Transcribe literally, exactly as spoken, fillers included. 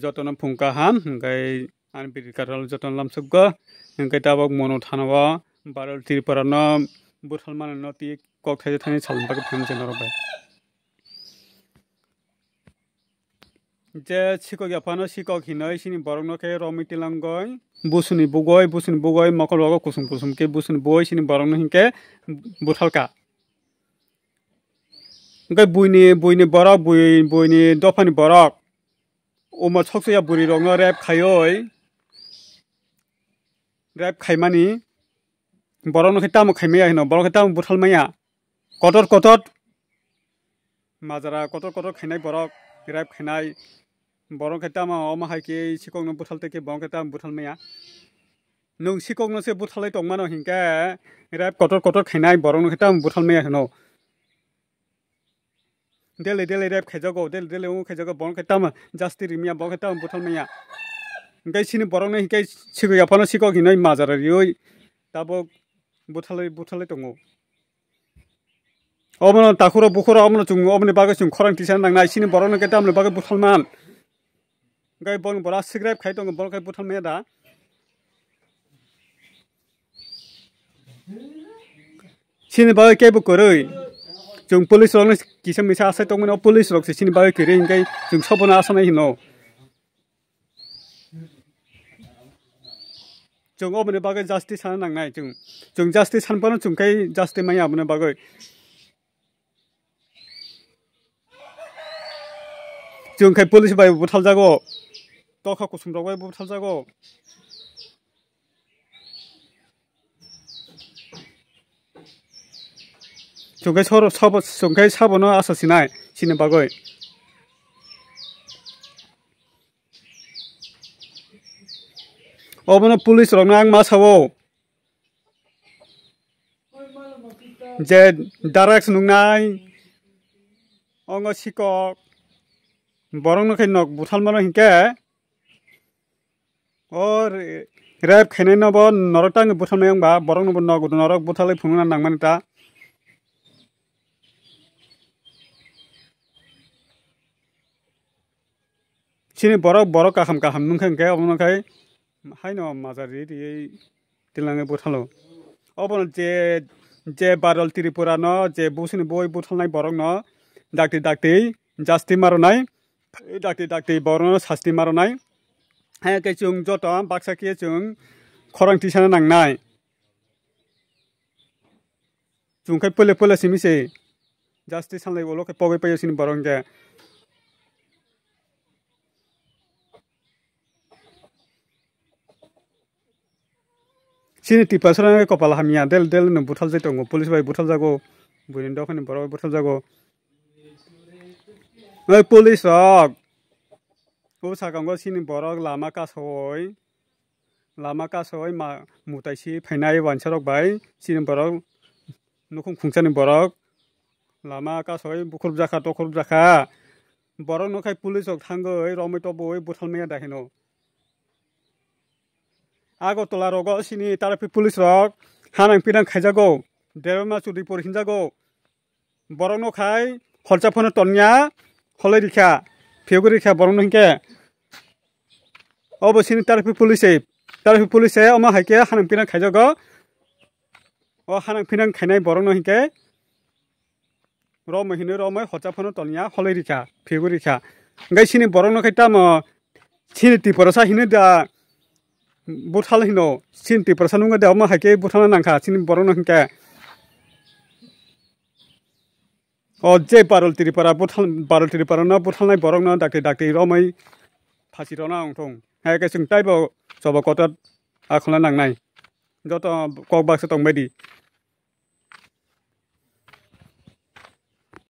Jotono phung kaham, hwnkhe ani bwrwi kwrwrok jotono lamsukgo, hwnkhe tabuk mono thana o Baral Tripura no buthal mani no twi kok thaisa thani salni bagwi phano je norok bai. Je sikok yaphano sikok hinwi sini borokno khe romwi tilangoi, busuni bugoi, busuni bugoi mokol rogo kusum kusum khe busuni bugoi sini borokno hinkhe buthalka. Hwnkhe buini, buini borok, bui, buini dophani borok omo soksoya bwrwi rokno rep khaioi, rep khaimani borokno khe tamo khaimaya hino, borok khe tamo buthal maya. Kotor kotor majra kotor kotor khainai borok, rep khainai borok khe tamo omo hai khe sikokno buthal tei khe borok khe tamo buthal maya. Nwng sikokno se buthalwi tongmano hinkhe rep kotor kotor khainai borokno khe tamo buthal maya hino. Daily daily rep khaijago, daily daily omo khaijago, borok khe tamo jasti rimya, borok khe tamo buthal maya. Hwnkhe sini borokno hinkhe sikok yaphano sikok hinwi majra riwi tabuk buthalwi buthalwi tongo. Obono takhuro bukhuro obono chwng oboni bagwi chwng khorang tisa nangnai, sini borokno khe tamoni bagwi buthal man. Hwnkhe boni bora sigrep khai tongo, borok khe buthal maya da. Sini bagwi kebo kwrwi. Chwng police rokno kisa misa asai tongmani, o police rok se sini bagwi kwrwi hwnkhe chwng sobono asanai hino. Chwng oboni bagwi justice sana nangnai chwng. Chwng justice san phano chwng khe justice maya aboni bagwi. Chwng khe police bai buthaljago. Tokha kusum rok bai buthaljago. Chwng khe soro sabo, chwng khe sabono asa sinai sini bagwi. Obono police rokno ang ma sao. Je drugs nungnai, ongo sikok, borokno khe nok buthalmano hinkhe, o re-, rep khainai no bo norok tangwi buthalmai wngba, borokno bo nok norok buthalwi phunukna nangmani ta. Chini borok, borok kaham kaham nungkha hinkhe obono khai haino majari riwi tilangwi buthalo. Obono je, je Baral Tripura no je busini boi buthalnai borok no dakti dakti jasti maronai, dakti dakti borok no sasti maronai. Hai khe chwng joto baksa khe chwng khorang tisana nangnai. Chwng khe pole pole simi se. Justice sanlai ulo khe pogwi paio sini borok hwnkhe. Sini Tiprasa rok kopal hamya, del del no buthal jai tongo, police bai buthal jago, buini dophani borok bai buthal jago. Oi police rok, o sakango sini borok lama kasoi. Lama kasoi ma mutai si phainai wansarok bai, chini borok nukhung khungchani borok lama kasoi bukhurubjakha, tokhurubjakha. Borok no khai police rok thangwi romwi tobwi buthal maya da hino. Agartala rogo sini traffic police rok hanang pinang khaijago, Debbarma Chudripur hinjago. Borokno khai horsa phano tonya holoi rikha, phiyogwi rikha borokno hinkhe. Obo sini traffic police se, traffic police se omo hai khe hanang pinang khaijago. O hanang pinang khainai borokno hinkhe romwi hinwi romwi horsa phano tonya holoi rikha, phiyogwi rikha. Hinkhe sini borokno khai tamo Chini Tiprasa hino da buthal hino. Chini Tiprasa nungkha da omo hai khe buthalna nangkha chini borokno hinkhe. O je Baral Tripura buthal, Baral Tripura no buthalnai borokno dakti dakti romwi phasi rwna wngthung. Hai khe chwng taibo choba kotor akhulna nangnai. Joto kok baksa tongbaidi.